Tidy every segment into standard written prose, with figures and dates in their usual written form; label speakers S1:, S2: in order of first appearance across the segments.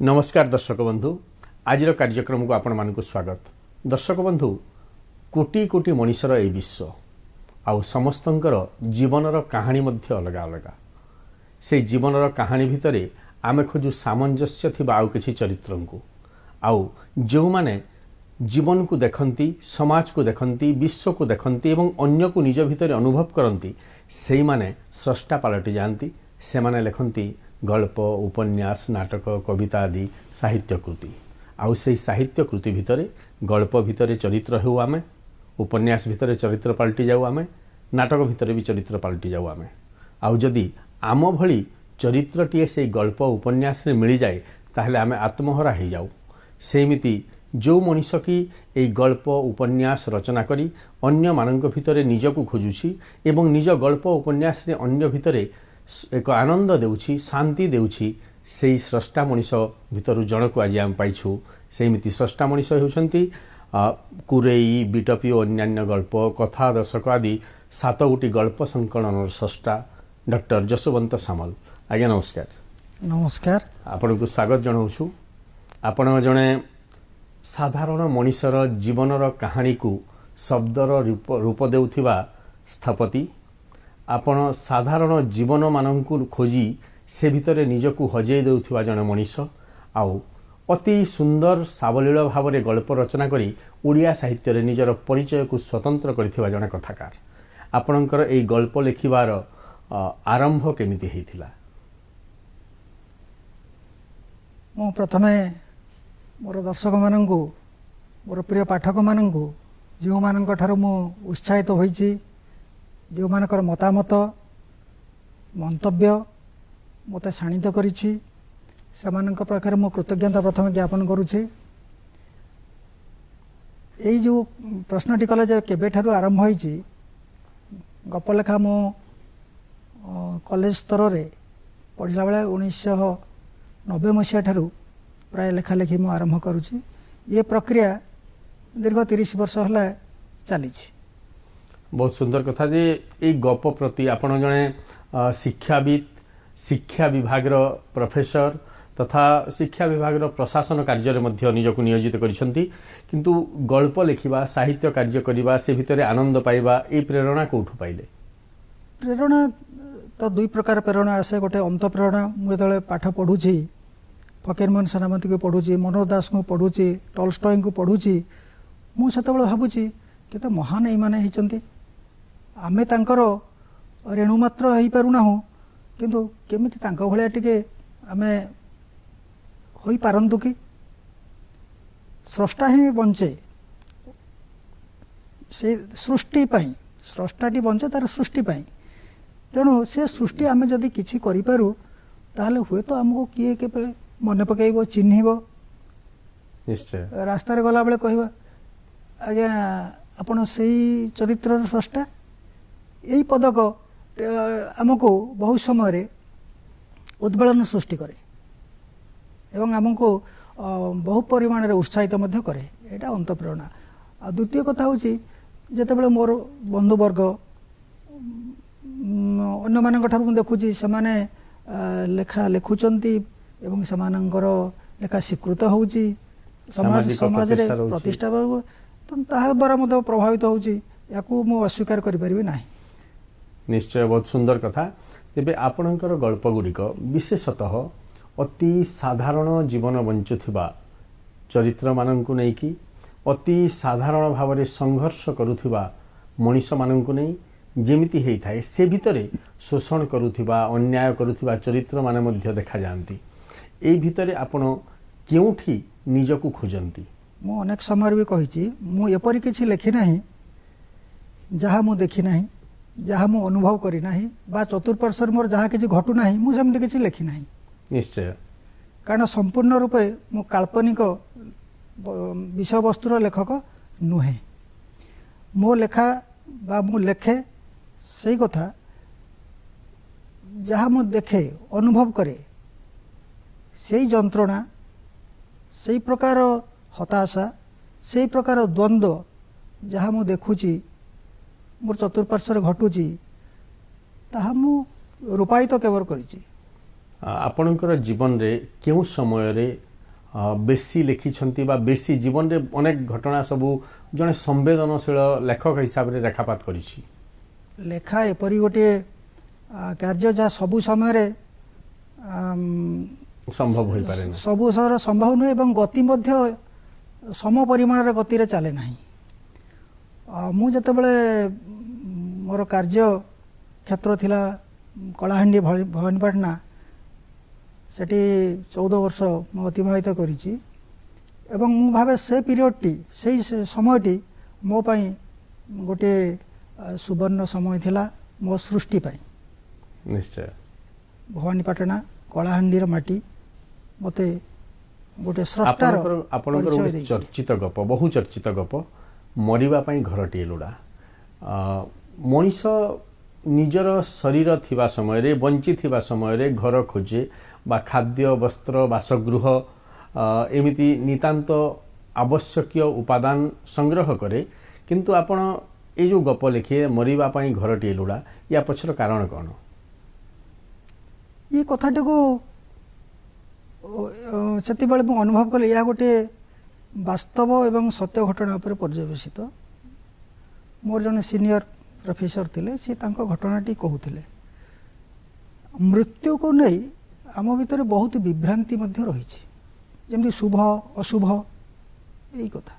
S1: ନମସ୍କାର ଦର୍ଶକ ବନ୍ଧୁ, ଆଜିର କାର୍ଯ୍ୟକ୍ରମକୁ ଆପଣମାନଙ୍କୁ ସ୍ୱାଗତ। ଦର୍ଶକ ବନ୍ଧୁ, କୋଟି କୋଟି ମଣିଷର ଏହି ବିଶ୍ୱ ଆଉ ସମସ୍ତଙ୍କର ଜୀବନର କାହାଣୀ ମଧ୍ୟ ଅଲଗା ଅଲଗା। ସେଇ ଜୀବନର କାହାଣୀ ଭିତରେ ଆମେ ଖୋଜୁ ସାମଞ୍ଜସ୍ୟ ଥିବା ଆଉ କିଛି ଚରିତ୍ରଙ୍କୁ, ଆଉ ଯେଉଁମାନେ ଜୀବନକୁ ଦେଖନ୍ତି, ସମାଜକୁ ଦେଖନ୍ତି, ବିଶ୍ୱକୁ ଦେଖନ୍ତି ଏବଂ ଅନ୍ୟକୁ ନିଜ ଭିତରେ ଅନୁଭବ କରନ୍ତି, ସେଇମାନେ ସ୍ରଷ୍ଟା ପାଲଟି ଯାଆନ୍ତି। ସେମାନେ ଲେଖନ୍ତି ଗଳ୍ପ, ଉପନ୍ୟାସ, ନାଟକ, କବିତା ଆଦି ସାହିତ୍ୟ କୃତି। ଆଉ ସେଇ ସାହିତ୍ୟ କୃତି ଭିତରେ ଗଳ୍ପ ଭିତରେ ଚରିତ୍ର ହେଉ ଆମେ, ଉପନ୍ୟାସ ଭିତରେ ଚରିତ୍ର ପାଲଟି ଯାଉ ଆମେ, ନାଟକ ଭିତରେ ବି ଚରିତ୍ର ପାଲଟି ଯାଉ ଆମେ। ଆଉ ଯଦି ଆମ ଭଳି ଚରିତ୍ରଟିଏ ସେଇ ଗଳ୍ପ ଉପନ୍ୟାସରେ ମିଳିଯାଏ, ତାହେଲେ ଆମେ ଆତ୍ମହରା ହେଇଯାଉ। ସେମିତି ଯେଉଁ ମଣିଷ କି ଏଇ ଗଳ୍ପ ଉପନ୍ୟାସ ରଚନା କରି ଅନ୍ୟମାନଙ୍କ ଭିତରେ ନିଜକୁ ଖୋଜୁଛି ଏବଂ ନିଜ ଗଳ୍ପ ଉପନ୍ୟାସରେ ଅନ୍ୟ ଭିତରେ ଏକ ଆନନ୍ଦ ଦେଉଛି, ଶାନ୍ତି ଦେଉଛି, ସେଇ ସ୍ରଷ୍ଟା ମଣିଷ ଭିତରୁ ଜଣକୁ ଆଜି ଆମେ ପାଇଛୁ। ସେମିତି ସ୍ରଷ୍ଟା ମଣିଷ ହେଉଛନ୍ତି କୁରେଇ, ବିଟପି ଓ ଅନ୍ୟାନ୍ୟ ଗଳ୍ପ, କଥା ଦଶକ ଆଦି 7 ଗୋଟି ଗଳ୍ପ ସଂକଳନର ସ୍ରଷ୍ଟା ଡକ୍ଟର ଯଶୋବନ୍ତ ସାମଲ। ଆଜ୍ଞା ନମସ୍କାର।
S2: ନମସ୍କାର।
S1: ଆପଣଙ୍କୁ ସ୍ୱାଗତ ଜଣାଉଛୁ। ଆପଣ ଜଣେ ସାଧାରଣ ମଣିଷର ଜୀବନର କାହାଣୀକୁ ଶବ୍ଦର ରୂପ ଦେଉଥିବା ସ୍ଥପତି। ଆପଣ ସାଧାରଣ ଜୀବନମାନଙ୍କୁ ଖୋଜି ସେ ଭିତରେ ନିଜକୁ ହଜେଇ ଦେଉଥିବା ଜଣେ ମଣିଷ, ଆଉ ଅତି ସୁନ୍ଦର ସାବଲୀଳ ଭାବରେ ଗଳ୍ପ ରଚନା କରି ଓଡ଼ିଆ ସାହିତ୍ୟରେ ନିଜର ପରିଚୟକୁ ସ୍ୱତନ୍ତ୍ର କରିଥିବା ଜଣେ କଥାକାର। ଆପଣଙ୍କର ଏଇ ଗଳ୍ପ ଲେଖିବାର ଆରମ୍ଭ କେମିତି ହେଇଥିଲା?
S2: ମୁଁ ପ୍ରଥମେ ମୋର ଦର୍ଶକମାନଙ୍କୁ, ମୋର ପ୍ରିୟ ପାଠକମାନଙ୍କୁ, ଯେଉଁମାନଙ୍କ ଠାରୁ ମୁଁ ଉତ୍ସାହିତ ହୋଇଛି, ଯେଉଁମାନଙ୍କର ମତାମତ ମନ୍ତବ୍ୟ ମୋତେ ଶାଣିତ କରିଛି, ସେମାନଙ୍କ ପାଖରେ ମୁଁ କୃତଜ୍ଞତା ପ୍ରଥମେ ଜ୍ଞାପନ କରୁଛି। ଏଇ ଯେଉଁ ପ୍ରଶ୍ନଟି କଲେ ଯେ କେବେଠାରୁ ଆରମ୍ଭ ହୋଇଛି ଗପ ଲେଖା, ମୁଁ କଲେଜ ସ୍ତରରେ ପଢ଼ିଲା ବେଳେ 1990 ମସିହା ଠାରୁ ପ୍ରାୟ ଲେଖାଲେଖି ମୁଁ ଆରମ୍ଭ କରୁଛି। ଏ ପ୍ରକ୍ରିୟା ଦୀର୍ଘ 30 ବର୍ଷ ହେଲା ଚାଲିଛି।
S1: ବହୁତ ସୁନ୍ଦର କଥା ଯେ ଏଇ ଗପ ପ୍ରତି ଆପଣ ଜଣେ ଶିକ୍ଷାବିତ୍, ଶିକ୍ଷା ବିଭାଗର ପ୍ରଫେସର ତଥା ଶିକ୍ଷା ବିଭାଗର ପ୍ରଶାସନ କାର୍ଯ୍ୟରେ ମଧ୍ୟ ନିଜକୁ ନିୟୋଜିତ କରିଛନ୍ତି, କିନ୍ତୁ ଗଳ୍ପ ଲେଖିବା, ସାହିତ୍ୟ କାର୍ଯ୍ୟ କରିବା, ସେ ଭିତରେ ଆନନ୍ଦ ପାଇବା, ଏଇ ପ୍ରେରଣା କୋଉଠୁ ପାଇଲେ?
S2: ପ୍ରେରଣା ତ ଦୁଇ ପ୍ରକାର ପ୍ରେରଣା ଆସେ। ଗୋଟେ ଅନ୍ତଃପ୍ରେରଣା। ମୁଁ ଯେତେବେଳେ ପାଠ ପଢ଼ୁଛି, ଫକୀରମୋହନ ସେନାପତିଙ୍କୁ ପଢ଼ୁଛି, ମନୋଜ ଦାସଙ୍କୁ ପଢ଼ୁଛି, ଟଲଷ୍ଟୟଙ୍କୁ ପଢ଼ୁଛି, ମୁଁ ସେତେବେଳେ ଭାବୁଛି କେତେ ମହାନ ଏଇମାନେ ହେଇଛନ୍ତି, ଆମେ ତାଙ୍କର ରେଣୁମାତ୍ର ହେଇପାରୁନାହୁଁ, କିନ୍ତୁ କେମିତି ତାଙ୍କ ଭଳିଆ ଟିକେ ଆମେ ହୋଇପାରନ୍ତୁ କି। ସ୍ରଷ୍ଟା ହିଁ ବଞ୍ଚେ ସେ ସୃଷ୍ଟି ପାଇଁ, ସ୍ରଷ୍ଟାଟି ବଞ୍ଚେ ତାର ସୃଷ୍ଟି ପାଇଁ। ତେଣୁ ସେ ସୃଷ୍ଟି ଆମେ ଯଦି କିଛି କରିପାରୁ, ତାହେଲେ ହୁଏତ ଆମକୁ କିଏ କେବେ ମନେ ପକାଇବ, ଚିହ୍ନିବ।
S1: ନିଶ୍ଚୟ।
S2: ରାସ୍ତାରେ ଗଲାବେଳେ କହିବ, ଆଜ୍ଞା ଆପଣ ସେଇ ଚରିତ୍ରର ସ୍ରଷ୍ଟା। ଏଇ ପଦକ ଆମକୁ ବହୁ ସମୟରେ ଉଦ୍ବେଳନ ସୃଷ୍ଟି କରେ ଏବଂ ଆମକୁ ବହୁ ପରିମାଣରେ ଉତ୍ସାହିତ ମଧ୍ୟ କରେ। ଏଇଟା ଅନ୍ତଃପ୍ରେରଣା। ଆଉ ଦ୍ୱିତୀୟ କଥା ହେଉଛି, ଯେତେବେଳେ ମୋର ବନ୍ଧୁବର୍ଗ ଅନ୍ୟମାନଙ୍କ ଠାରୁ ମୁଁ ଦେଖୁଛି ସେମାନେ ଲେଖା ଲେଖୁଛନ୍ତି ଏବଂ ସେମାନଙ୍କର ଲେଖା ସ୍ୱୀକୃତ ହେଉଛି, ସମାଜରେ ପ୍ରତିଷ୍ଠା, ତେଣୁ ତାହା ଦ୍ୱାରା ମଧ୍ୟ ପ୍ରଭାବିତ ହେଉଛି। ୟାକୁ ମୁଁ ଅସ୍ୱୀକାର କରିପାରିବି ନାହିଁ।
S1: ନିଶ୍ଚୟ, ବହୁତ ସୁନ୍ଦର କଥା। ତେବେ ଆପଣଙ୍କର ଗଳ୍ପ ଗୁଡ଼ିକ ବିଶେଷତଃ ଅତି ସାଧାରଣ ଜୀବନ ବଞ୍ଚୁଥିବା ଚରିତ୍ରମାନଙ୍କୁ ନେଇକି, ଅତି ସାଧାରଣ ଭାବରେ ସଂଘର୍ଷ କରୁଥିବା ମଣିଷମାନଙ୍କୁ ନେଇ ଯେମିତି ହେଇଥାଏ, ସେ ଭିତରେ ଶୋଷଣ କରୁଥିବା, ଅନ୍ୟାୟ କରୁଥିବା ଚରିତ୍ରମାନେ ମଧ୍ୟ ଦେଖାଯାଆନ୍ତି। ଏଇ ଭିତରେ ଆପଣ କେଉଁଠି ନିଜକୁ ଖୋଜନ୍ତି?
S2: ମୁଁ ଅନେକ ସମୟରେ ବି କହିଛି, ମୁଁ ଏପରି କିଛି ଲେଖି ନାହିଁ ଯାହା ମୁଁ ଦେଖିନାହିଁ, ଯାହା ମୁଁ ଅନୁଭବ କରିନାହିଁ, ବା ଚତୁଃପାର୍ଶ୍ୱରେ ମୋର ଯାହା କିଛି ଘଟୁନାହିଁ, ମୁଁ ସେମିତି କିଛି ଲେଖିନାହିଁ।
S1: ନିଶ୍ଚୟ।
S2: କାରଣ ସମ୍ପୂର୍ଣ୍ଣ ରୂପେ ମୁଁ କାଳ୍ପନିକ ବିଷୟବସ୍ତୁର ଲେଖକ ନୁହେଁ। ମୋ ଲେଖା ବା ମୁଁ ଲେଖେ ସେଇ କଥା ଯାହା ମୁଁ ଦେଖେ, ଅନୁଭବ କରେ, ସେଇ ଯନ୍ତ୍ରଣା, ସେଇ ପ୍ରକାର ହତାଶା, ସେଇ ପ୍ରକାର ଦ୍ୱନ୍ଦ୍ୱ ଯାହା ମୁଁ ଦେଖୁଛି ମୋର ଚତୁଃପାର୍ଶ୍ୱରେ ଘଟୁଛି, ତାହା ମୁଁ ରୂପାୟିତ କେବଳ କରିଛି।
S1: ଆପଣଙ୍କର ଜୀବନରେ କେଉଁ ସମୟରେ ବେଶୀ ଲେଖିଛନ୍ତି ବା ବେଶୀ ଜୀବନରେ ଅନେକ ଘଟଣା ସବୁ ଜଣେ ସମ୍ବେଦନଶୀଳ ଲେଖକ ହିସାବରେ ରେଖାପାତ କରିଛି?
S2: ଲେଖା ଏପରି ଗୋଟିଏ କାର୍ଯ୍ୟ ଯାହା ସବୁ ସମୟରେ
S1: ସମ୍ଭବ ହୋଇପାରେ,
S2: ସବୁ ସମୟରେ ସମ୍ଭବ ନୁହେଁ ଏବଂ ଗତି ମଧ୍ୟ ସମ ପରିମାଣର ଗତିରେ ଚାଲେ ନାହିଁ। ମୁଁ ଯେତେବେଳେ ମୋର କାର୍ଯ୍ୟ କ୍ଷେତ୍ର ଥିଲା କଳାହାଣ୍ଡି ଭବାନୀପାଟଣା, ସେଠି 14 ବର୍ଷ ମୁଁ ଅତିବାହିତ କରିଛି ଏବଂ ମୁଁ ଭାବେ ସେ ପିରିୟଡ଼ଟି, ସେଇ ସମୟଟି ମୋ ପାଇଁ ଗୋଟିଏ ସୁବର୍ଣ୍ଣ ସମୟ ଥିଲା ମୋ ସୃଷ୍ଟି ପାଇଁ।
S1: ନିଶ୍ଚୟ
S2: ଭବାନୀପାଟଣା କଳାହାଣ୍ଡିର ମାଟି ମୋତେ ଗୋଟେ ସ୍ରଷ୍ଟାର।
S1: ଆପଣଙ୍କର ଗୋଟେ ଚର୍ଚ୍ଚିତ ଗପ, ବହୁ ଚର୍ଚ୍ଚିତ ଗପ, ମରିବା ପାଇଁ ଘରଟିଏ ଲୋଡ଼ା। ମଣିଷ ନିଜର ଶରୀର ଥିବା ସମୟରେ, ବଞ୍ଚିଥିବା ସମୟରେ ଘର ଖୋଜେ ବା ଖାଦ୍ୟ, ବସ୍ତ୍ର, ବାସଗୃହ ଏମିତି ନିତାନ୍ତ ଆବଶ୍ୟକୀୟ ଉପାଦାନ ସଂଗ୍ରହ କରେ। କିନ୍ତୁ ଆପଣ ଏଇ ଯେଉଁ ଗପ ଲେଖିଏ ମରିବା ପାଇଁ ଘରଟିଏ ଲୋଡ଼ା, ୟା ପଛର କାରଣ କ'ଣ?
S2: ଏ କଥାଟିକୁ ସେତେବେଳେ ମୁଁ ଅନୁଭବ କଲି, ଏହା ଗୋଟିଏ ବାସ୍ତବ ଏବଂ ସତ୍ୟ ଘଟଣା ଉପରେ ପର୍ଯ୍ୟବେସିତ। ମୋର ଜଣେ ସିନିୟର ପ୍ରଫେସର ଥିଲେ, ସେ ତାଙ୍କ ଘଟଣାଟି କହୁଥିଲେ। ମୃତ୍ୟୁକୁ ନେଇ ଆମ ଭିତରେ ବହୁତ ବିଭ୍ରାନ୍ତି ମଧ୍ୟ ରହିଛି, ଯେମିତି ଶୁଭ ଅଶୁଭ ଏଇ କଥା।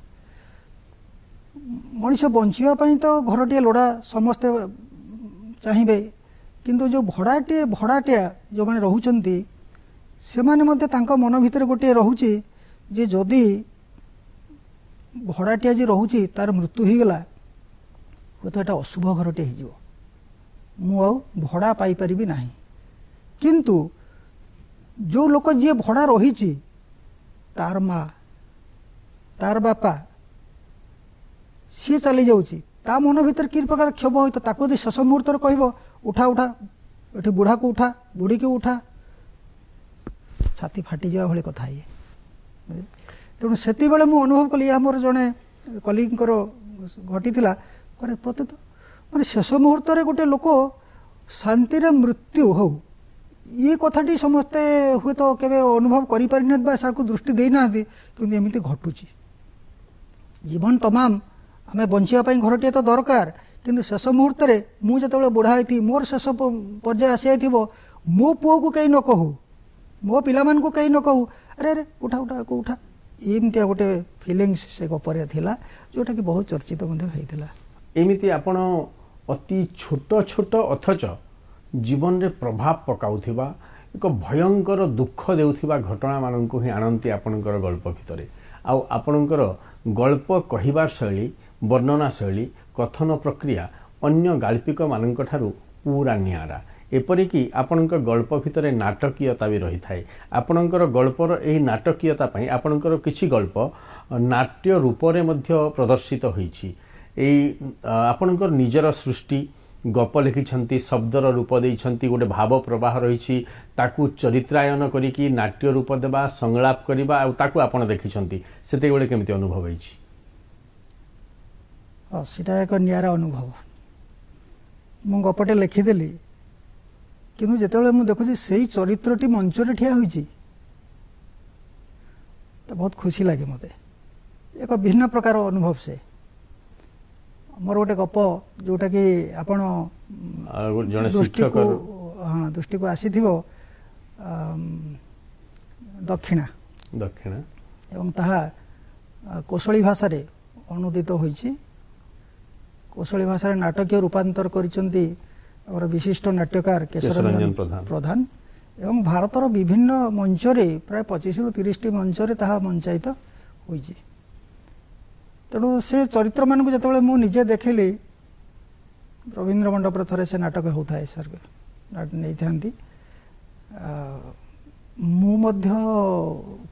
S2: ମଣିଷ ବଞ୍ଚିବା ପାଇଁ ତ ଘରଟିଏ ଲୋଡ଼ା, ସମସ୍ତେ ଚାହିଁବେ, କିନ୍ତୁ ଯେଉଁ ଭଡ଼ାଟିଆ ଯେଉଁମାନେ ରହୁଛନ୍ତି ସେମାନେ ମଧ୍ୟ ତାଙ୍କ ମନ ଭିତରେ ଗୋଟିଏ ରହୁଛି ଯେ ଯଦି ଭଡ଼ାଟିଆ ଯିଏ ରହୁଛି ତାର ମୃତ୍ୟୁ ହେଇଗଲା, ହୁଏତ ଏଇଟା ଅଶୁଭ ଘରଟିଏ ହେଇଯିବ, ମୁଁ ଆଉ ଭଡ଼ା ପାଇପାରିବି ନାହିଁ। କିନ୍ତୁ ଯେଉଁ ଲୋକ ଯିଏ ଭଡ଼ା ରହିଛି, ତାର ମା, ତାର ବାପା, ସିଏ ଚାଲି ଯାଉଛି, ତା ମନ ଭିତରେ କି ପ୍ରକାର କ୍ଷୋଭ ହୋଇତ। ତାକୁ ଯଦି ଶେଷ ମୁହୂର୍ତ୍ତରେ କହିବ ଉଠା ଉଠା, ଏଠି ବୁଢ଼ାକୁ ଉଠା, ବୁଢ଼ୀକୁ ଉଠା, ଛାତି ଫାଟିଯିବା ଭଳି କଥା ଇଏ। ତେଣୁ ସେତିବେଳେ ମୁଁ ଅନୁଭବ କଲି, ଏହା ମୋର ଜଣେ କଲିଗଙ୍କର ଘଟିଥିଲା। ପରେ ପ୍ରତ୍ୟୁତ ମାନେ ଶେଷ ମୁହୂର୍ତ୍ତରେ ଗୋଟେ ଲୋକ ଶାନ୍ତିରେ ମୃତ୍ୟୁ ହଉ, ଇଏ କଥାଟି ସମସ୍ତେ ହୁଏତ କେବେ ଅନୁଭବ କରିପାରିନାହାନ୍ତି ବା ସାରକୁ ଦୃଷ୍ଟି ଦେଇନାହାନ୍ତି, କିନ୍ତୁ ଏମିତି ଘଟୁଛି। ଜୀବନ ତମାମ ଆମେ ବଞ୍ଚିବା ପାଇଁ ଘରଟିଏ ତ ଦରକାର, କିନ୍ତୁ ଶେଷ ମୁହୂର୍ତ୍ତରେ ମୁଁ ଯେତେବେଳେ ବୁଢ଼ା ହେଇଥିବି, ମୋର ଶେଷ ପର୍ଯ୍ୟାୟ ଆସିଯାଇଥିବ, ମୋ ପୁଅକୁ କେହି ନ କହୁ, ମୋ ପିଲାମାନଙ୍କୁ କେହି ନ କହୁ, ଆରେ ଆରେ ଉଠା ଉଠା ଉଠା, ଏମିତିଆ ଗୋଟେ ଫିଲିଙ୍ଗସ୍ ସେ ଗପରେ ଥିଲା, ଯେଉଁଟାକି ବହୁତ ଚର୍ଚ୍ଚିତ ମଧ୍ୟ ହେଇଥିଲା।
S1: ଏମିତି ଆପଣ ଅତି ଛୋଟ ଛୋଟ ଅଥଚ ଜୀବନରେ ପ୍ରଭାବ ପକାଉଥିବା ଏକ ଭୟଙ୍କର ଦୁଃଖ ଦେଉଥିବା ଘଟଣାମାନଙ୍କୁ ହିଁ ଆଣନ୍ତି ଆପଣଙ୍କର ଗଳ୍ପ ଭିତରେ। ଆଉ ଆପଣଙ୍କର ଗଳ୍ପ କହିବାର ଶୈଳୀ, ବର୍ଣ୍ଣନା ଶୈଳୀ, କଥନ ପ୍ରକ୍ରିୟା ଅନ୍ୟ ଗାଳ୍ପିକମାନଙ୍କ ଠାରୁ ପୁରା ନିଆରା। ଏପରିକି ଆପଣଙ୍କ ଗଳ୍ପ ଭିତରେ ନାଟକୀୟତା ବି ରହିଥାଏ। ଆପଣଙ୍କର ଗଳ୍ପର ଏହି ନାଟକୀୟତା ପାଇଁ ଆପଣଙ୍କର କିଛି ଗଳ୍ପ ନାଟ୍ୟ ରୂପରେ ମଧ୍ୟ ପ୍ରଦର୍ଶିତ ହୋଇଛି। ଏଇ ଆପଣଙ୍କର ନିଜର ସୃଷ୍ଟି ଗପ ଲେଖିଛନ୍ତି, ଶବ୍ଦର ରୂପ ଦେଇଛନ୍ତି, ଗୋଟେ ଭାବ ପ୍ରବାହ ରହିଛି, ତାକୁ ଚରିତ୍ରାୟନ କରିକି ନାଟ୍ୟ ରୂପ ଦେବା, ସଂଳାପ କରିବା, ଆଉ ତାକୁ ଆପଣ ଦେଖିଛନ୍ତି, ସେତେବେଳେ କେମିତି ଅନୁଭବ ହେଇଛି?
S2: ହଁ, ସେଇଟା ଏକ ନିଆରା ଅନୁଭବ। ମୁଁ ଗପଟେ ଲେଖିଦେଲି, କିନ୍ତୁ ଯେତେବେଳେ ମୁଁ ଦେଖୁଛି ସେଇ ଚରିତ୍ରଟି ମଞ୍ଚରେ ଠିଆ ହୋଇଛି, ତ ବହୁତ ଖୁସି ଲାଗେ ମୋତେ, ଏକ ଭିନ୍ନ ପ୍ରକାର ଅନୁଭବ ସେ। ମୋର ଗୋଟେ ଗପ ଯେଉଁଟାକି ଆପଣ ଦୃଷ୍ଟିକୁ, ହଁ, ଦୃଷ୍ଟିକୁ ଆସିଥିବ, ଦକ୍ଷିଣା,
S1: ଦକ୍ଷିଣା,
S2: ଏବଂ ତାହା କୋଶଳୀ ଭାଷାରେ ଅନୁଦିତ ହୋଇଛି। କୋଶଳୀ ଭାଷାରେ ନାଟକୀୟ ରୂପାନ୍ତର କରିଛନ୍ତି ଆମର ବିଶିଷ୍ଟ ନାଟ୍ୟକାର କେଶରଞ୍ଜନ ପ୍ରଧାନ, ଏବଂ ଭାରତର ବିଭିନ୍ନ ମଞ୍ଚରେ ପ୍ରାୟ 25ରୁ 30ଟି ମଞ୍ଚରେ ତାହା ମଞ୍ଚାୟିତ ହୋଇଛି। ତେଣୁ ସେ ଚରିତ୍ରମାନଙ୍କୁ ଯେତେବେଳେ ମୁଁ ନିଜେ ଦେଖିଲି, ରବୀନ୍ଦ୍ର ମଣ୍ଡପରେ ଥରେ ସେ ନାଟକ ହେଉଥାଏ, ସାର୍ ନେଇଥାନ୍ତି, ମୁଁ ମଧ୍ୟ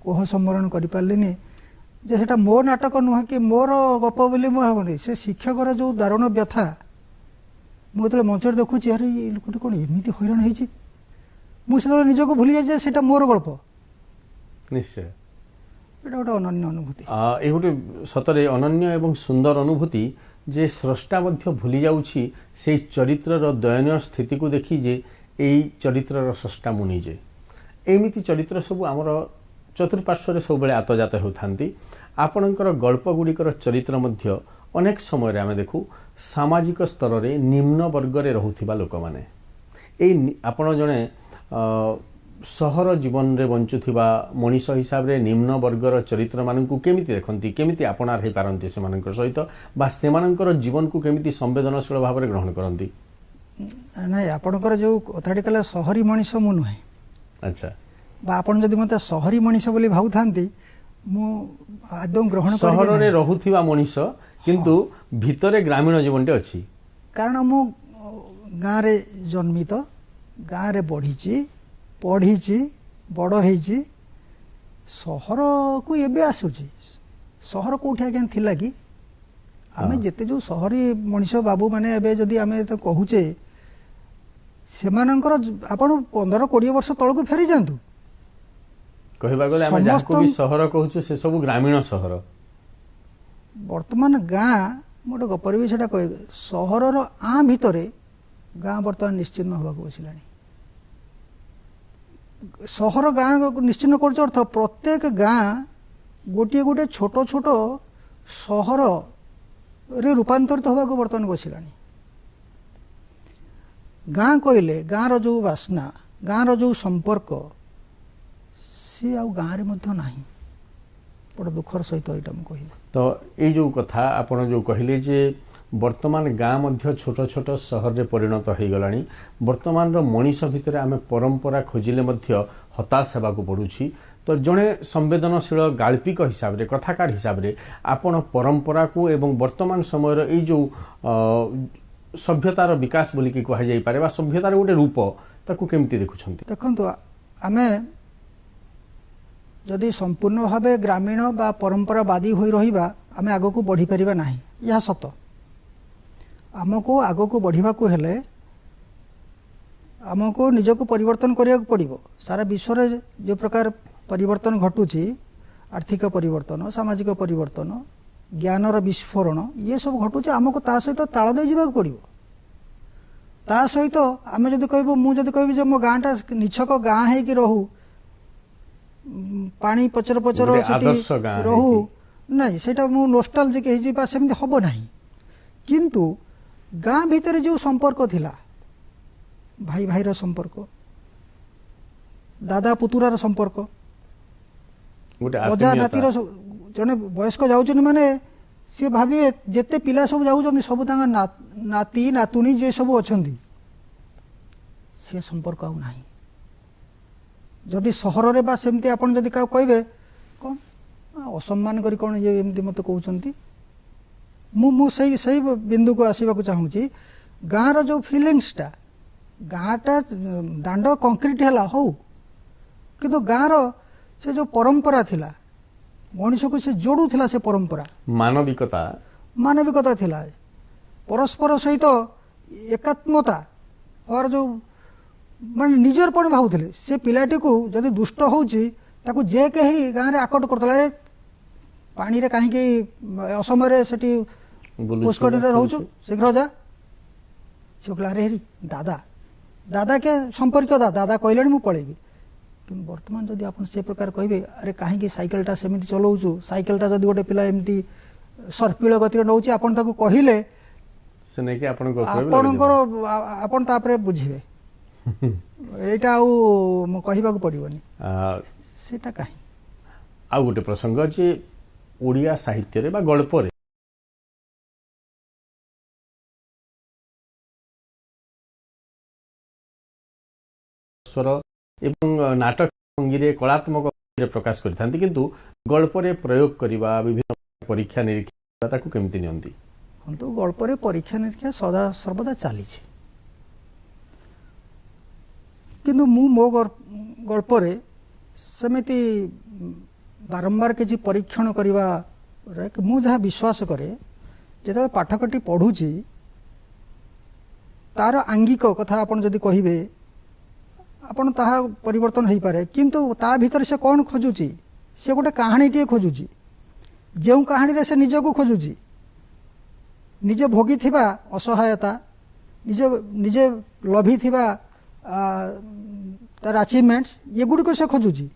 S2: କୋହ ସମ୍ବରଣ କରିପାରିଲିନି ଯେ ସେଇଟା ମୋ ନାଟକ ନୁହେଁ କି ମୋର ଗପ ବୋଲି ମୁଁ ଭାବୁନି। ସେ ଶିକ୍ଷକର ଯେଉଁ ଦାରୁଣ ବ୍ୟଥା ମୁଁ ଯେତେବେଳେ ମଞ୍ଚରେ ଦେଖୁଛି, ଆରେ ଏ ଲୋକଟି କ'ଣ ଏମିତି ହଇରାଣ ହେଇଛି, ମୁଁ ସେତେବେଳେ ନିଜକୁ ଭୁଲି ଯାଇଛି ଯେ ସେଇଟା ମୋର ଗଳ୍ପ।
S1: ନିଶ୍ଚୟ
S2: ଏଇଟା ଗୋଟେ ଅନନ୍ୟ ଅନୁଭୂତି।
S1: ଏ ଗୋଟେ ସତରେ ଅନନ୍ୟ ଏବଂ ସୁନ୍ଦର ଅନୁଭୂତି ଯେ ସ୍ରଷ୍ଟା ମଧ୍ୟ ଭୁଲି ଯାଉଛି ସେଇ ଚରିତ୍ରର ଦୟନୀୟ ସ୍ଥିତିକୁ ଦେଖି ଯେ ଏଇ ଚରିତ୍ରର ସ୍ରଷ୍ଟା ମୁଁ ନିଜେ। ଏମିତି ଚରିତ୍ର ସବୁ ଆମର ଚତୁଃପାର୍ଶ୍ୱରେ ସବୁବେଳେ ଆତଯାତ ହେଉଥାନ୍ତି। ଆପଣଙ୍କର ଗଳ୍ପ ଗୁଡ଼ିକର ଚରିତ୍ର ମଧ୍ୟ ଅନେକ ସମୟରେ ଆମେ ଦେଖୁ ସାମାଜିକ ସ୍ତରରେ ନିମ୍ନ ବର୍ଗରେ ରହୁଥିବା ଲୋକମାନେ। ଏଇ ଆପଣ ଜଣେ ସହର ଜୀବନରେ ବଞ୍ଚୁଥିବା ମଣିଷ ହିସାବରେ ନିମ୍ନ ବର୍ଗର ଚରିତ୍ରମାନଙ୍କୁ କେମିତି ଦେଖନ୍ତି, କେମିତି ଆପଣାର ହେଇପାରନ୍ତି ସେମାନଙ୍କ ସହିତ, ବା ସେମାନଙ୍କର ଜୀବନକୁ କେମିତି ସମ୍ବେଦନଶୀଳ ଭାବରେ ଗ୍ରହଣ କରନ୍ତି?
S2: ନାଇଁ, ଆପଣଙ୍କର ଯେଉଁ କଥାଟି କହିଲେ ସହରୀ ମଣିଷ ମୁଁ ନୁହେଁ।
S1: ଆଚ୍ଛା।
S2: ବା ଆପଣ ଯଦି ମୋତେ ସହରୀ ମଣିଷ ବୋଲି ଭାବୁଥାନ୍ତି, ମୁଁ ଆଦୌ ଗ୍ରହଣ
S1: ସହରରେ ରହୁଥିବା ମଣିଷ କିନ୍ତୁ ଭିତରେ ଗ୍ରାମୀଣ ଜୀବନଟି ଅଛି।
S2: କାରଣ ମୁଁ ଗାଁରେ ଜନ୍ମିତ, ଗାଁରେ ବଢ଼ିଛି, ପଢ଼ିଛି, ବଡ଼ ହେଇଛି। ସହରକୁ ଏବେ ଆସୁଛି। ସହର କେଉଁଠି ଆଜ୍ଞା ଥିଲା କି? ଆମେ ଯେତେ ଯେଉଁ ସହରୀ ମଣିଷ ବାବୁମାନେ ଏବେ ଯଦି ଆମେ ତ କହୁଛେ, ସେମାନଙ୍କର ଆପଣ 15-20 ବର୍ଷ ତଳକୁ ଫେରିଯାଆନ୍ତୁ।
S1: କହିବାକୁ ଗଲେ ଆମେ ଯାହାକୁ ବି ସହର କହୁଛୁ ସେ ସବୁ ଗ୍ରାମୀଣ ସହର।
S2: ବର୍ତ୍ତମାନ ଗାଁ, ମୁଁ ଗୋଟେ ଗପରେ ବି ସେଇଟା କହିବି, ସହରର ଆଁ ଭିତରେ ଗାଁ ବର୍ତ୍ତମାନ ନିଶ୍ଚିହ୍ନ ହେବାକୁ ବସିଲାଣି। ସହର ଗାଁ ନିଶ୍ଚିହ୍ନ କରୁଛି ଅର୍ଥ ପ୍ରତ୍ୟେକ ଗାଁ ଗୋଟିଏ ଗୋଟିଏ ଛୋଟ ଛୋଟ ସହରରେ ରୂପାନ୍ତରିତ ହେବାକୁ ବର୍ତ୍ତମାନ ବସିଲାଣି। ଗାଁ କହିଲେ ଗାଁର ଯେଉଁ ବାସ୍ନା, ଗାଁର ଯେଉଁ ସମ୍ପର୍କ, ସିଏ ଆଉ ଗାଁରେ ମଧ୍ୟ ନାହିଁ। ବଡ଼ ଦୁଃଖର ସହିତ ଏଇଟା ମୁଁ କହିବି।
S1: ତ ଏଇ ଯେଉଁ କଥା ଆପଣ ଯେଉଁ କହିଲେ ଯେ ବର୍ତ୍ତମାନ ଗାଁ ମଧ୍ୟ ଛୋଟ ଛୋଟ ସହରରେ ପରିଣତ ହୋଇଗଲାଣି, ବର୍ତ୍ତମାନର ମଣିଷ ଭିତରେ ଆମେ ପରମ୍ପରା ଖୋଜିଲେ ମଧ୍ୟ ହତାଶ ହେବାକୁ ପଡ଼ୁଛି। ତ ଜଣେ ସମ୍ବେଦନଶୀଳ ଗାଳ୍ପିକ ହିସାବରେ, କଥାକାର ହିସାବରେ ଆପଣ ପରମ୍ପରାକୁ ଏବଂ ବର୍ତ୍ତମାନ ସମୟର ଏଇ ଯେଉଁ ସଭ୍ୟତାର ବିକାଶ ବୋଲିକି କୁହାଯାଇପାରେ ବା ସଭ୍ୟତାର ଗୋଟେ ରୂପ, ତାକୁ କେମିତି ଦେଖୁଛନ୍ତି?
S2: ଦେଖନ୍ତୁ, ଆମେ ଯଦି ସମ୍ପୂର୍ଣ୍ଣ ଭାବେ ଗ୍ରାମୀଣ ବା ପରମ୍ପରାବାଦୀ ହୋଇ ରହିବା, ଆମେ ଆଗକୁ ବଢ଼ିପାରିବା ନାହିଁ, ଏହା ସତ। ଆମକୁ ଆଗକୁ ବଢ଼ିବାକୁ ହେଲେ ଆମକୁ ନିଜକୁ ପରିବର୍ତ୍ତନ କରିବାକୁ ପଡ଼ିବ। ସାରା ବିଶ୍ୱରେ ଯେଉଁ ପ୍ରକାର ପରିବର୍ତ୍ତନ ଘଟୁଛି, ଆର୍ଥିକ ପରିବର୍ତ୍ତନ, ସାମାଜିକ ପରିବର୍ତ୍ତନ, ଜ୍ଞାନର ବିସ୍ଫୋରଣ, ଇଏ ସବୁ ଘଟୁଛି, ଆମକୁ ତା ସହିତ ତାଳ ଦେଇ ଯିବାକୁ ପଡ଼ିବ। ତା ସହିତ ଆମେ ଯଦି କହିବୁ, ମୁଁ ଯଦି କହିବି ଯେ ମୋ ଗାଁଟା ନିଛକ ଗାଁ ହେଇକି ରହୁ, ପାଣି ପଚର ପଚର ସେଠି ରହୁ, ନାଇଁ, ସେଇଟା ମୁଁ ନୋଷ୍ଟାଲଜିକ୍ ହେଇଯିବି ବା ସେମିତି ହେବ ନାହିଁ। କିନ୍ତୁ ଗାଁ ଭିତରେ ଯେଉଁ ସମ୍ପର୍କ ଥିଲା, ଭାଇ ଭାଇର ସମ୍ପର୍କ, ଦାଦା ପୁତୁରାର ସମ୍ପର୍କ, ଅଜା ନାତିର, ଜଣେ ବୟସ୍କ ଯାଉଛନ୍ତି ମାନେ ସିଏ ଭାବିବେ ଯେତେ ପିଲା ସବୁ ଯାଉଛନ୍ତି ସବୁ ତାଙ୍କ ନାତି ନାତୁଣୀ ଯିଏ ସବୁ ଅଛନ୍ତି, ସେ ସମ୍ପର୍କ ଆଉ ନାହିଁ। ଯଦି ସହରରେ ବା ସେମିତି ଆପଣ ଯଦି କାହାକୁ କହିବେ, କ'ଣ ଅସମ୍ମାନ କରି କ'ଣ ଇଏ ଏମିତି ମୋତେ କହୁଛନ୍ତି, ମୁଁ ସେଇ ସେଇ ବିନ୍ଦୁକୁ ଆସିବାକୁ ଚାହୁଁଛି। ଗାଁର ଯେଉଁ ଫିଲିଙ୍ଗସଟା, ଗାଁଟା ଦାଣ୍ଡ କଂକ୍ରିଟ ହେଲା ହଉ, କିନ୍ତୁ ଗାଁର ସେ ଯେଉଁ ପରମ୍ପରା ଥିଲା, ମଣିଷକୁ ସେ ଯୋଡ଼ୁଥିଲା, ସେ ପରମ୍ପରା,
S1: ମାନବିକତା,
S2: ମାନବିକତା ଥିଲା, ପରସ୍ପର ସହିତ ଏକାତ୍ମତା ହେବାର ଯେଉଁ ମାନେ ନିଜର ପଣ ଭାବୁଥିଲେ। ସେ ପିଲାଟିକୁ ଯଦି ଦୁଷ୍ଟ ହେଉଛି, ତାକୁ ଯେ କେହି ଗାଁରେ ଆକଟ କରୁଥିଲା, ଆରେ ପାଣିରେ କାହିଁକି ଅସମୟରେ ସେଠି ପୁଷ୍କରିଣୀରେ ରହୁଛୁ, ଶୀଘ୍ର ଯା। ସେ କହିଲା, ଆରେ ହେରି ଦାଦା, ଦାଦା କେ ସମ୍ପର୍କୀୟ, ଦାଦା କହିଲେଣି ମୁଁ ପଳେଇବି। କିନ୍ତୁ ବର୍ତ୍ତମାନ ଯଦି ଆପଣ ସେ ପ୍ରକାର କହିବେ, ଆରେ କାହିଁକି ସାଇକେଲଟା ସେମିତି ଚଲାଉଛୁ, ସାଇକେଲଟା ଯଦି ଗୋଟେ ପିଲା ଏମିତି ସର୍ପିଳ ଗତିରେ ନେଉଛି, ଆପଣ ତାକୁ କହିଲେ ଆପଣଙ୍କର ଆପଣ ତାପରେ ବୁଝିବେ, ଏଇଟା ଆଉ ମୁଁ କହିବାକୁ ପଡ଼ିବନି ସେଇଟା କାହିଁ।
S1: ଆଉ ଗୋଟେ ପ୍ରସଙ୍ଗ ଯେ ଓଡ଼ିଆ ସାହିତ୍ୟରେ ବା ଗଳ୍ପରେ ସ୍ୱର ଏବଂ ନାଟକ ଭଙ୍ଗୀରେ କଳାତ୍ମକ ପ୍ରକାଶ କରିଥାନ୍ତି, କିନ୍ତୁ ଗଳ୍ପରେ ପ୍ରୟୋଗ କରିବା, ବିଭିନ୍ନ ପରୀକ୍ଷା ନିରୀକ୍ଷା, ତାକୁ କେମିତି ନିଅନ୍ତି?
S2: କିନ୍ତୁ ଗଳ୍ପରେ ପରୀକ୍ଷା ନିରୀକ୍ଷା ସଦା ସର୍ବଦା ଚାଲିଛି, କିନ୍ତୁ ମୁଁ ମୋ ଗଳ୍ପରେ ସେମିତି ବାରମ୍ବାର କିଛି ପରୀକ୍ଷଣ କରିବା, ମୁଁ ଯାହା ବିଶ୍ୱାସ କରେ, ଯେତେବେଳେ ପାଠକଟି ପଢ଼ୁଛି ତାର ଆଙ୍ଗିକ କଥା ଆପଣ ଯଦି କହିବେ, ଆପଣ ତାହା ପରିବର୍ତ୍ତନ ହେଇପାରେ, କିନ୍ତୁ ତା ଭିତରେ ସେ କ'ଣ ଖୋଜୁଛି? ସେ ଗୋଟେ କାହାଣୀଟିଏ ଖୋଜୁଛି, ଯେଉଁ କାହାଣୀରେ ସେ ନିଜକୁ ଖୋଜୁଛି, ନିଜେ ଭୋଗିଥିବା ଅସହାୟତା, ନିଜେ ଲଭିଥିବା ତାର ଆଚିଭମେଣ୍ଟସ୍, ଏଗୁଡ଼ିକ ସେ ଖୋଜୁଛି।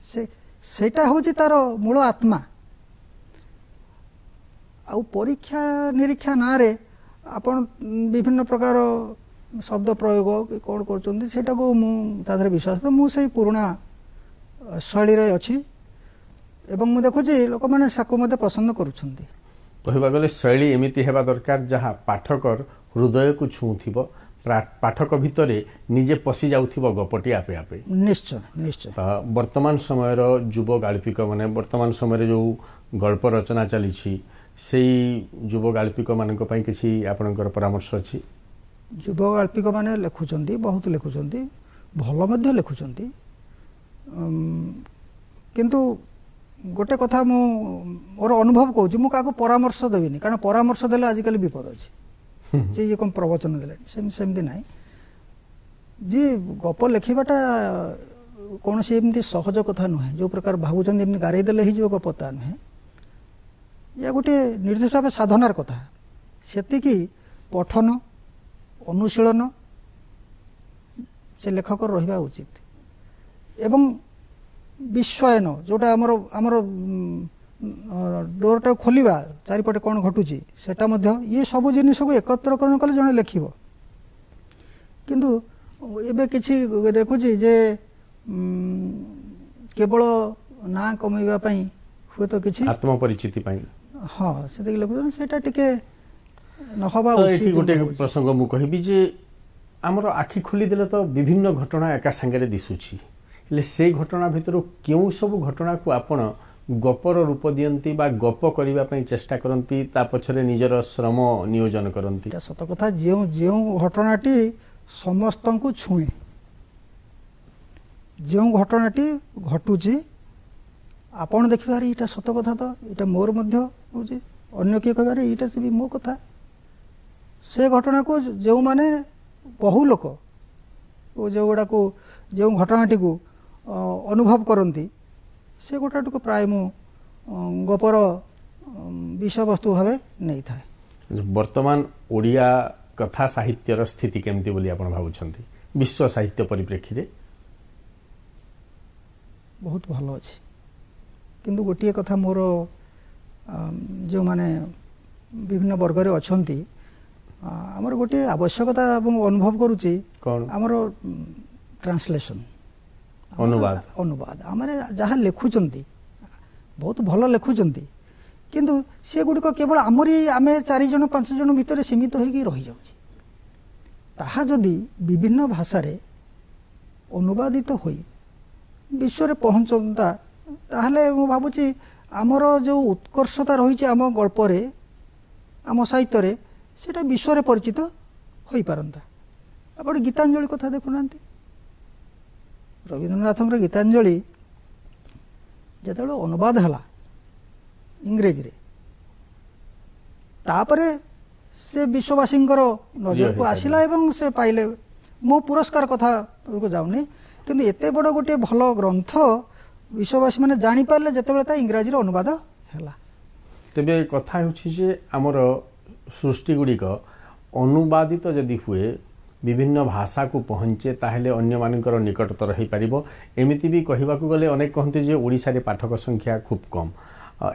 S2: ସେ ସେଇଟା ହେଉଛି ତାର ମୂଳ ଆତ୍ମା। ଆଉ ପରୀକ୍ଷା ନିରୀକ୍ଷା ନାଁରେ ଆପଣ ବିଭିନ୍ନ ପ୍ରକାର ଶବ୍ଦ ପ୍ରୟୋଗ କି କ'ଣ କରୁଛନ୍ତି, ସେଇଟାକୁ ମୁଁ ତା ଦେହରେ ବିଶ୍ୱାସ କରେ। ମୁଁ ସେଇ ପୁରୁଣା ଶୈଳୀରେ ଅଛି ଏବଂ ମୁଁ ଦେଖୁଛି ଲୋକମାନେ ତାକୁ ମଧ୍ୟ ପସନ୍ଦ କରୁଛନ୍ତି।
S1: କହିବାକୁ ଗଲେ ଶୈଳୀ ଏମିତି ହେବା ଦରକାର ଯାହା ପାଠକର ହୃଦୟକୁ ଛୁଉଁଥିବ, ପାଠକ ଭିତରେ ନିଜେ ପଶି ଯାଉଥିବ ଗପଟି ଆପେ ଆପେ।
S2: ନିଶ୍ଚୟ ନିଶ୍ଚୟ।
S1: ତ ବର୍ତ୍ତମାନ ସମୟର ଯୁବ ଗାଳ୍ପିକ ମାନେ, ବର୍ତ୍ତମାନ ସମୟରେ ଯେଉଁ ଗଳ୍ପ ରଚନା ଚାଲିଛି, ସେଇ ଯୁବ ଗାଳ୍ପିକମାନଙ୍କ ପାଇଁ କିଛି ଆପଣଙ୍କର ପରାମର୍ଶ ଅଛି?
S2: ଯୁବ ଗାଳ୍ପିକମାନେ ଲେଖୁଛନ୍ତି, ବହୁତ ଲେଖୁଛନ୍ତି, ଭଲ ମଧ୍ୟ ଲେଖୁଛନ୍ତି। କିନ୍ତୁ ଗୋଟେ କଥା ମୁଁ ମୋର ଅନୁଭବ କହୁଛି, ମୁଁ କାହାକୁ ପରାମର୍ଶ ଦେବିନି, କାରଣ ପରାମର୍ଶ ଦେଲେ ଆଜିକାଲି ବିପଦ ଅଛି ଯେ ଇଏ କ'ଣ ପ୍ରବଚନ ଦେଲେଣି। ସେମିତି ନାହିଁ ଯେ ଗପ ଲେଖିବାଟା କୌଣସି ଏମିତି ସହଜ କଥା ନୁହେଁ, ଯେଉଁ ପ୍ରକାର ଭାବୁଛନ୍ତି ଏମିତି ଗାରେଇ ଦେଲେ ହେଇଯିବ ଗପ, ତା ନୁହେଁ। ଇଏ ଗୋଟିଏ ନିର୍ଦ୍ଦିଷ୍ଟ ଭାବେ ସାଧନାର କଥା। ସେତିକି ପଠନ, ଅନୁଶୀଳନ ସେ ଲେଖକର ରହିବା ଉଚିତ ଏବଂ ବିଶ୍ୱାୟନ, ଯେଉଁଟା ଆମର ଆମର ଡୋରଟାକୁ ଖୋଲିବା, ଚାରିପଟେ କ'ଣ ଘଟୁଛି ସେଟା ମଧ୍ୟ, ଇଏ ସବୁ ଜିନିଷକୁ ଏକତ୍ରକରଣ କଲେ ଜଣେ ଲେଖିବ। କିନ୍ତୁ ଏବେ କିଛି ଦେଖୁଛି ଯେ କେବଳ ନାଁ କମେଇବା ପାଇଁ ହୁଏତ କିଛି
S1: ଆତ୍ମପରିଚିତି ପାଇଁ,
S2: ହଁ ସେତିକି ଲେଖୁଛନ୍ତି, ସେଇଟା ଟିକେ ନହେବା
S1: ଉଚିତ। ଗୋଟେ ପ୍ରସଙ୍ଗ ମୁଁ କହିବି ଯେ ଆମର ଆଖି ଖୋଲିଦେଲେ ତ ବିଭିନ୍ନ ଘଟଣା ଏକା ସାଙ୍ଗରେ ଦିଶୁଛି, ହେଲେ ସେଇ ଘଟଣା ଭିତରୁ କେଉଁ ସବୁ ଘଟଣାକୁ ଆପଣ ଗପର ରୂପ ଦିଅନ୍ତି ବା ଗପ କରିବା ପାଇଁ ଚେଷ୍ଟା କରନ୍ତି, ତା ପଛରେ ନିଜର ଶ୍ରମ ନିୟୋଜନ କରନ୍ତି?
S2: ସତ କଥା, ଯେଉଁ ଯେଉଁ ଘଟଣାଟି ସମସ୍ତଙ୍କୁ ଛୁଏଁ, ଯେଉଁ ଘଟଣାଟି ଘଟୁଛି ଆପଣ ଦେଖିବେ ଆରେ ଏଇଟା ସତ କଥା ତ, ଏଇଟା ମୋର ମଧ୍ୟ ହେଉଛି, ଅନ୍ୟ କିଏ କହିବେ ଆରେ ଏଇଟା ବି ମୋ କଥା, ସେ ଘଟଣାକୁ ଯେଉଁମାନେ ବହୁ ଲୋକ ଯେଉଁଗୁଡ଼ାକୁ ଯେଉଁ ଘଟଣାଟିକୁ ଅନୁଭବ କରନ୍ତି, ସେ ଗୋଟାଟିକୁ ପ୍ରାୟ ମୁଁ ଗପର ବିଷୟବସ୍ତୁ ଭାବେ ନେଇଥାଏ।
S1: ବର୍ତ୍ତମାନ ଓଡ଼ିଆ କଥା ସାହିତ୍ୟର ସ୍ଥିତି କେମିତି ବୋଲି ଆପଣ ଭାବୁଛନ୍ତି ବିଶ୍ୱ ସାହିତ୍ୟ ପରିପ୍ରେକ୍ଷୀରେ?
S2: ବହୁତ ଭଲ ଅଛି, କିନ୍ତୁ ଗୋଟିଏ କଥା ମୋର ଯେଉଁମାନେ ବିଭିନ୍ନ ବର୍ଗରେ ଅଛନ୍ତି, ଆମର ଗୋଟିଏ ଆବଶ୍ୟକତା ମୁଁ ଅନୁଭବ କରୁଛି, ଆମର ଟ୍ରାନ୍ସଲେସନ୍, ଅନୁବାଦ। ଆମେ ଯାହା ଲେଖୁଛନ୍ତି ବହୁତ ଭଲ ଲେଖୁଛନ୍ତି, କିନ୍ତୁ ସେଗୁଡ଼ିକ କେବଳ ଆମରି ଆମେ 4 ଜଣ 5 ଜଣ ଭିତରେ ସୀମିତ ହୋଇକି ରହିଯାଉଛି। ତାହା ଯଦି ବିଭିନ୍ନ ଭାଷାରେ ଅନୁବାଦିତ ହୋଇ ବିଶ୍ୱରେ ପହଞ୍ଚନ୍ତା, ତାହେଲେ ମୁଁ ଭାବୁଛି ଆମର ଯେଉଁ ଉତ୍କର୍ଷତା ରହିଛି ଆମ ଗଳ୍ପରେ, ଆମ ସାହିତ୍ୟରେ, ସେଇଟା ବିଶ୍ୱରେ ପରିଚିତ ହୋଇପାରନ୍ତା। ଆପଣ ଗୀତାଞ୍ଜଳି କଥା ଦେଖୁନାହାନ୍ତି, ରବୀନ୍ଦ୍ରନାଥଙ୍କର ଗୀତାଞ୍ଜଳି ଯେତେବେଳେ ଅନୁବାଦ ହେଲା ଇଂରେଜୀରେ, ତାପରେ ସେ ବିଶ୍ୱବାସୀଙ୍କର ନଜରକୁ ଆସିଲା ଏବଂ ସେ ପାଇଲେ। ମୁଁ ପୁରସ୍କାର କଥା ଯାଉନି, କିନ୍ତୁ ଏତେ ବଡ଼ ଗୋଟିଏ ଭଲ ଗ୍ରନ୍ଥ ବିଶ୍ୱବାସୀମାନେ ଜାଣିପାରିଲେ ଯେତେବେଳେ ତା ଇଂରାଜୀରେ ଅନୁବାଦ ହେଲା।
S1: ତେବେ କଥା ହେଉଛି ଯେ ଆମର ସୃଷ୍ଟିଗୁଡ଼ିକ ଅନୁବାଦିତ ଯଦି ହୁଏ, ବିଭିନ୍ନ ଭାଷାକୁ ପହଞ୍ଚେ, ତାହେଲେ ଅନ୍ୟମାନଙ୍କର ନିକଟତର ହୋଇପାରିବ। ଏମିତି ବି କହିବାକୁ ଗଲେ ଅନେକ କହନ୍ତି ଯେ ଓଡ଼ିଶାରେ ପାଠକ ସଂଖ୍ୟା ଖୁବ୍ କମ୍,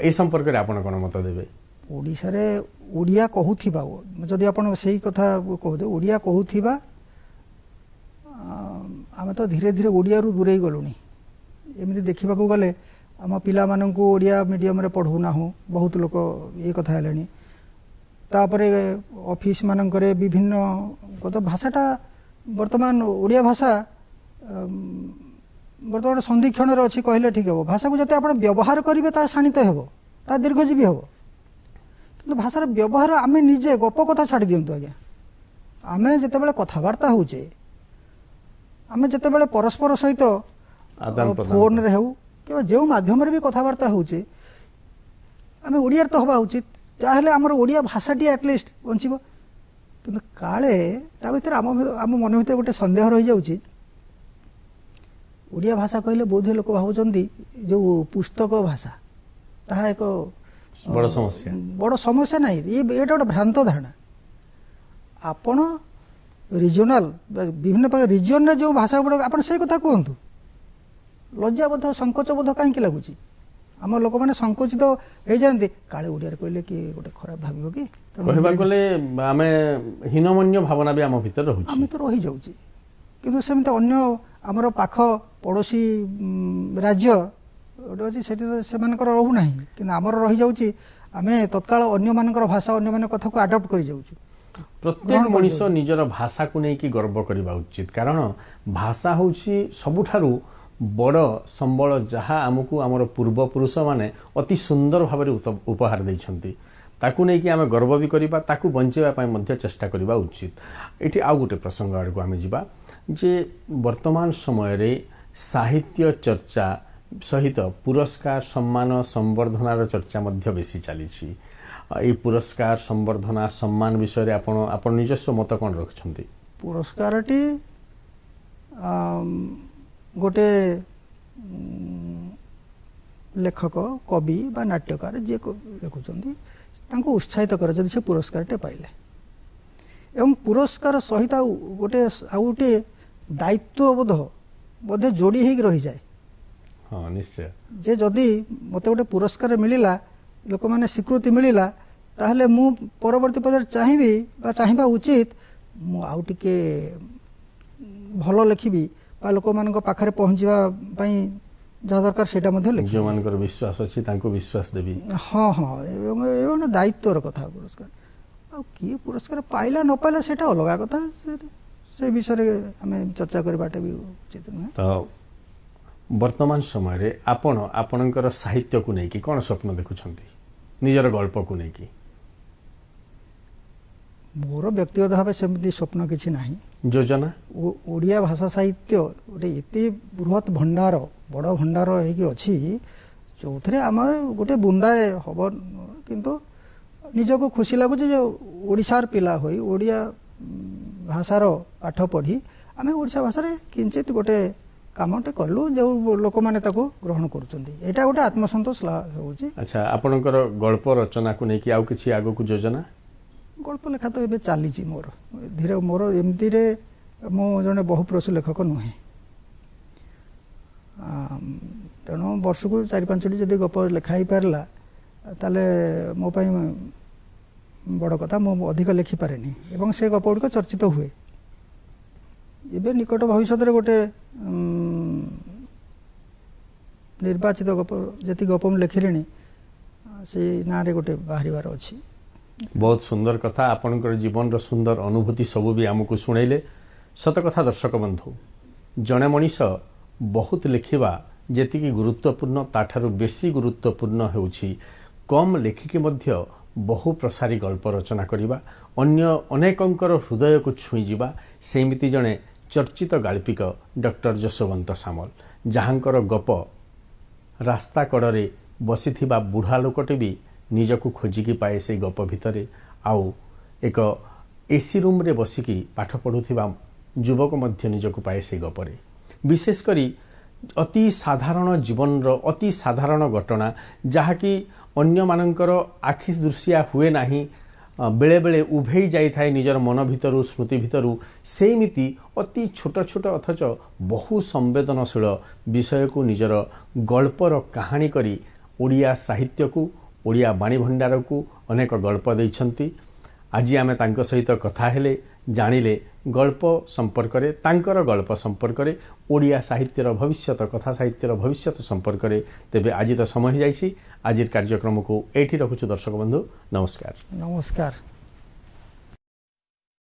S1: ଏ ସମ୍ପର୍କରେ ଆପଣ କ'ଣ ମତ ଦେବେ?
S2: ଓଡ଼ିଶାରେ ଓଡ଼ିଆ କହୁଥିବା, ଯଦି ଆପଣ ସେଇ କଥା କହୁଥିବେ, ଓଡ଼ିଆ କହୁଥିବା ଆମେ ତ ଧୀରେ ଧୀରେ ଓଡ଼ିଆରୁ ଦୂରେଇ ଗଲୁଣି। ଏମିତି ଦେଖିବାକୁ ଗଲେ ଆମ ପିଲାମାନଙ୍କୁ ଓଡ଼ିଆ ମିଡ଼ିୟମରେ ପଢ଼ଉନାହୁଁ, ବହୁତ ଲୋକ ଏ କଥା ହେଲେଣି। ତାପରେ ଅଫିସ୍ ମାନଙ୍କରେ ବିଭିନ୍ନ କଥା, ଭାଷାଟା ବର୍ତ୍ତମାନ ଓଡ଼ିଆ ଭାଷା ବର୍ତ୍ତମାନ ସନ୍ଧିକ୍ଷଣରେ ଅଛି କହିଲେ ଠିକ୍ ହେବ। ଭାଷାକୁ ଯେତେ ଆପଣ ବ୍ୟବହାର କରିବେ ତାହା ଶାଣିତ ହେବ, ତାହା ଦୀର୍ଘଜୀବୀ ହେବ। କିନ୍ତୁ ଭାଷାର ବ୍ୟବହାର ଆମେ ନିଜେ, ଗପ କଥା ଛାଡ଼ି ଦିଅନ୍ତୁ ଆଜ୍ଞା, ଆମେ ଯେତେବେଳେ କଥାବାର୍ତ୍ତା ହେଉଛେ, ଆମେ ଯେତେବେଳେ ପରସ୍ପର ସହିତ ଫୋନ୍ରେ ହେଉ କିମ୍ବା ଯେଉଁ ମାଧ୍ୟମରେ ବି କଥାବାର୍ତ୍ତା ହେଉଛେ, ଆମେ ଓଡ଼ିଆରେ ତ ହେବା ଉଚିତ। ତାହେଲେ ଆମର ଓଡ଼ିଆ ଭାଷାଟି ଆଟଲିଷ୍ଟ ବଞ୍ଚିବ। କିନ୍ତୁ କାଳେ ତା ଭିତରେ ଆମ ମନ ଭିତରେ ଗୋଟେ ସନ୍ଦେହ ରହିଯାଉଛି, ଓଡ଼ିଆ ଭାଷା କହିଲେ ବୋଧହୁଏ ଲୋକ ଭାବୁଛନ୍ତି ଯେଉଁ ପୁସ୍ତକ ଭାଷା, ତାହା ଏକ
S1: ବଡ଼ ସମସ୍ୟା।
S2: ବଡ଼ ସମସ୍ୟା ନାହିଁ, ଏଇଟା ଗୋଟେ ଭ୍ରାନ୍ତ ଧାରଣା। ଆପଣ ରିଜିଓନାଲ ବିଭିନ୍ନ ପ୍ରକାର ରିଜିଅନରେ ଯେଉଁ ଭାଷା ଗୁଡ଼ାକ, ଆପଣ ସେଇ କଥା କୁହନ୍ତୁ। ଲଜ୍ଜାବୋଧ, ସଙ୍କୋଚବୋଧ କାହିଁକି ଲାଗୁଛି? ଆମ ଲୋକମାନେ ସଂକୁଚିତ ହେଇଯାଆନ୍ତି, କାଳେ ଓଡ଼ିଆରେ କହିଲେ କି ଗୋଟେ ଖରାପ ଭାବିବ କି।
S1: କହିବାକୁ ଗଲେ ଆମେ ହୀନମନ୍ୟ ଭାବନା ବି ଆମ ଭିତରେ ରହୁଛି,
S2: ଆମେ ତ ରହିଯାଉଛି। କିନ୍ତୁ ସେମିତି ଅନ୍ୟ ଆମର ପାଖ ପଡ଼ୋଶୀ ରାଜ୍ୟ ଗୋଟେ ଅଛି, ସେଠି ତ ସେମାନଙ୍କର ରହୁନାହିଁ, କିନ୍ତୁ ଆମର ରହିଯାଉଛି। ଆମେ ତତ୍କାଳ ଅନ୍ୟମାନଙ୍କର ଭାଷା, ଅନ୍ୟମାନଙ୍କ କଥାକୁ ଆଡପ୍ଟ କରିଯାଉଛୁ।
S1: ପ୍ରତ୍ୟେକ ମଣିଷ ନିଜର ଭାଷାକୁ ନେଇକି ଗର୍ବ କରିବା ଉଚିତ, କାରଣ ଭାଷା ହେଉଛି ସବୁଠାରୁ ବଡ଼ ସମ୍ବଳ, ଯାହା ଆମକୁ ଆମର ପୂର୍ବପୁରୁଷମାନେ ଅତି ସୁନ୍ଦର ଭାବରେ ଉପହାର ଦେଇଛନ୍ତି। ତାକୁ ନେଇକି ଆମେ ଗର୍ବ ବି କରିବା, ତାକୁ ବଞ୍ଚାଇବା ପାଇଁ ମଧ୍ୟ ଚେଷ୍ଟା କରିବା ଉଚିତ। ଏଠି ଆଉ ଗୋଟେ ପ୍ରସଙ୍ଗ ଆଡ଼କୁ ଆମେ ଯିବା ଯେ ବର୍ତ୍ତମାନ ସମୟରେ ସାହିତ୍ୟ ଚର୍ଚ୍ଚା ସହିତ ପୁରସ୍କାର, ସମ୍ମାନ, ସମ୍ବର୍ଦ୍ଧନାର ଚର୍ଚ୍ଚା ମଧ୍ୟ ବେଶୀ ଚାଲିଛି। ଏଇ ପୁରସ୍କାର, ସମ୍ବର୍ଦ୍ଧନା, ସମ୍ମାନ ବିଷୟରେ ଆପଣ ନିଜସ୍ୱ ମତ କ'ଣ ରଖୁଛନ୍ତି?
S2: ପୁରସ୍କାରଟି ଗୋଟେ ଲେଖକ, କବି ବା ନାଟ୍ୟକାର ଯିଏ ଲେଖୁଛନ୍ତି ତାଙ୍କୁ ଉତ୍ସାହିତ କରେ ଯଦି ସେ ପୁରସ୍କାରଟେ ପାଇଲେ। ଏବଂ ପୁରସ୍କାର ସହିତ ଆଉ ଗୋଟେ ଦାୟିତ୍ୱବୋଧ ମଧ୍ୟ ଯୋଡ଼ି ହେଇକି ରହିଯାଏ।
S1: ହଁ, ନିଶ୍ଚୟ।
S2: ଯେ ଯଦି ମୋତେ ଗୋଟେ ପୁରସ୍କାର ମିଳିଲା, ଲୋକମାନେ ସ୍ୱୀକୃତି ମିଳିଲା, ତାହେଲେ ମୁଁ ପରବର୍ତ୍ତୀ ପର୍ଯ୍ୟାୟରେ ଚାହିଁବି ବା ଚାହିଁବା ଉଚିତ ମୁଁ ଆଉ ଟିକେ ଭଲ ଲେଖିବି ବା ଲୋକମାନଙ୍କ ପାଖରେ ପହଞ୍ଚିବା ପାଇଁ ଯାହା ଦରକାର ସେଇଟା ମଧ୍ୟ ଲେଖିବି।
S1: ଯେଉଁମାନଙ୍କର ବିଶ୍ୱାସ ଅଛି ତାଙ୍କୁ ବିଶ୍ୱାସ ଦେବି।
S2: ହଁ ହଁ, ଏବଂ ଏବଂ ଦାୟିତ୍ୱର କଥା ପୁରସ୍କାର। ଆଉ କିଏ ପୁରସ୍କାର ପାଇଲା ନ ପାଇଲା ସେଇଟା ଅଲଗା କଥା, ସେ ବିଷୟରେ ଆମେ ଚର୍ଚ୍ଚା କରିବାଟା ବି ଉଚିତ ନୁହେଁ।
S1: ତ ବର୍ତ୍ତମାନ ସମୟରେ ଆପଣ ଆପଣଙ୍କର ସାହିତ୍ୟକୁ ନେଇକି କ'ଣ ସ୍ୱପ୍ନ ଦେଖୁଛନ୍ତି, ନିଜର ଗଳ୍ପକୁ ନେଇକି?
S2: ମୋର ବ୍ୟକ୍ତିଗତ ଭାବେ ସେମିତି ସ୍ୱପ୍ନ କିଛି ନାହିଁ।
S1: ଯୋଜନା?
S2: ଓଡ଼ିଆ ଭାଷା ସାହିତ୍ୟ ଗୋଟେ ଏତେ ବୃହତ ଭଣ୍ଡାର, ବଡ଼ ଭଣ୍ଡାର ହେଇକି ଅଛି, ଯେଉଁଥିରେ ଆମେ ଗୋଟେ ବୁନ୍ଦାଏ ହବ, କିନ୍ତୁ ନିଜକୁ ଖୁସି ଲାଗୁଛି ଯେ ଓଡ଼ିଶାର ପିଲା ହୋଇ ଓଡ଼ିଆ ଭାଷାର ପାଠ ପଢ଼ି ଆମେ ଓଡ଼ିଶା ଭାଷାରେ କିଞ୍ଚିତ ଗୋଟେ କାମଟେ କଲୁ, ଯେଉଁ ଲୋକମାନେ ତାକୁ ଗ୍ରହଣ କରୁଛନ୍ତି, ଏଇଟା ଗୋଟେ ଆତ୍ମସନ୍ତୋଷ ହେଉଛି।
S1: ଆଚ୍ଛା, ଆପଣଙ୍କର ଗଳ୍ପ ରଚନାକୁ ନେଇକି ଆଉ କିଛି ଆଗକୁ ଯୋଜନା?
S2: ଗଳ୍ପ ଲେଖା ତ ଏବେ ଚାଲିଛି ମୋର ଧୀରେ। ମୋର ଏମିତିରେ ମୁଁ ଜଣେ ବହୁପ୍ରସୂ ଲେଖକ ନୁହେଁ, ତେଣୁ ବର୍ଷକୁ 4-5ଟି ଯଦି ଗପ ଲେଖା ହେଇପାରିଲା ତାହେଲେ ମୋ ପାଇଁ ବଡ଼ କଥା। ମୁଁ ଅଧିକ ଲେଖିପାରେନି ଏବଂ ସେ ଗପ ଗୁଡ଼ିକ ଚର୍ଚ୍ଚିତ ହୁଏ। ଏବେ ନିକଟ ଭବିଷ୍ୟତରେ ଗୋଟେ ନିର୍ବାଚିତ ଗପ, ଯେତିକି ଗପ ମୁଁ ଲେଖିଲିଣି ସେଇ ନାଁରେ ଗୋଟେ ବାହାରିବାର ଅଛି।
S1: ବହୁତ ସୁନ୍ଦର କଥା, ଆପଣଙ୍କର ଜୀବନର ସୁନ୍ଦର ଅନୁଭୂତି ସବୁ ବି ଆମକୁ ଶୁଣେଇଲେ। ସତ କଥା ଦର୍ଶକ ବନ୍ଧୁ, ଜଣେ ମଣିଷ ବହୁତ ଲେଖିବା ଯେତିକି ଗୁରୁତ୍ୱପୂର୍ଣ୍ଣ, ତାଠାରୁ ବେଶୀ ଗୁରୁତ୍ୱପୂର୍ଣ୍ଣ ହେଉଛି କମ୍ ଲେଖିକି ମଧ୍ୟ ବହୁ ପ୍ରସାରୀ ଗଳ୍ପ ରଚନା କରିବା, ଅନ୍ୟ ଅନେକଙ୍କର ହୃଦୟକୁ ଛୁଇଁଯିବା। ସେମିତି ଜଣେ ଚର୍ଚ୍ଚିତ ଗାଳ୍ପିକ ଡକ୍ଟର ଯଶୋବନ୍ତ ସାମଲ, ଯାହାଙ୍କର ଗପ ରାସ୍ତା କଡ଼ରେ ବସିଥିବା ବୁଢ଼ା ଲୋକଟି ବି ନିଜକୁ ଖୋଜିକି ପାଏ ସେଇ ଗପ ଭିତରେ, ଆଉ ଏକ ଏସି ରୁମ୍ରେ ବସିକି ପାଠ ପଢ଼ୁଥିବା ଯୁବକ ମଧ୍ୟ ନିଜକୁ ପାଏ ସେଇ ଗପରେ। ବିଶେଷ କରି ଅତି ସାଧାରଣ ଜୀବନର ଅତି ସାଧାରଣ ଘଟଣା, ଯାହାକି ଅନ୍ୟମାନଙ୍କର ଆଖି ଦୃଶିଆ ହୁଏ ନାହିଁ, ବେଳେବେଳେ ଉଭେଇ ଯାଇଥାଏ ନିଜର ମନ ଭିତରୁ, ସ୍ମୃତି ଭିତରୁ, ସେଇମିତି ଅତି ଛୋଟ ଛୋଟ ଅଥଚ ବହୁ ସମ୍ବେଦନଶୀଳ ବିଷୟକୁ ନିଜର ଗଳ୍ପର କାହାଣୀ କରି ଓଡ଼ିଆ ସାହିତ୍ୟକୁ, ଓଡ଼ିଆ ବାଣୀ ଭଣ୍ଡାରକୁ ଅନେକ ଗଳ୍ପ ଦେଇଛନ୍ତି। ଆଜି ଆମେ ତାଙ୍କ ସହିତ କଥା ହେଲେ, ଜାଣିଲେ ଗଳ୍ପ ସମ୍ପର୍କରେ, ତାଙ୍କର ଗଳ୍ପ ସମ୍ପର୍କରେ, ଓଡ଼ିଆ ସାହିତ୍ୟର ଭବିଷ୍ୟତ, କଥା ସାହିତ୍ୟର ଭବିଷ୍ୟତ ସମ୍ପର୍କରେ। ତେବେ ଆଜି ତ ସମୟ ହୋଇଯାଇଛି, ଆଜିର କାର୍ଯ୍ୟକ୍ରମକୁ ଏଇଠି ରଖୁଛୁ ଦର୍ଶକ ବନ୍ଧୁ। ନମସ୍କାର।
S2: ନମସ୍କାର।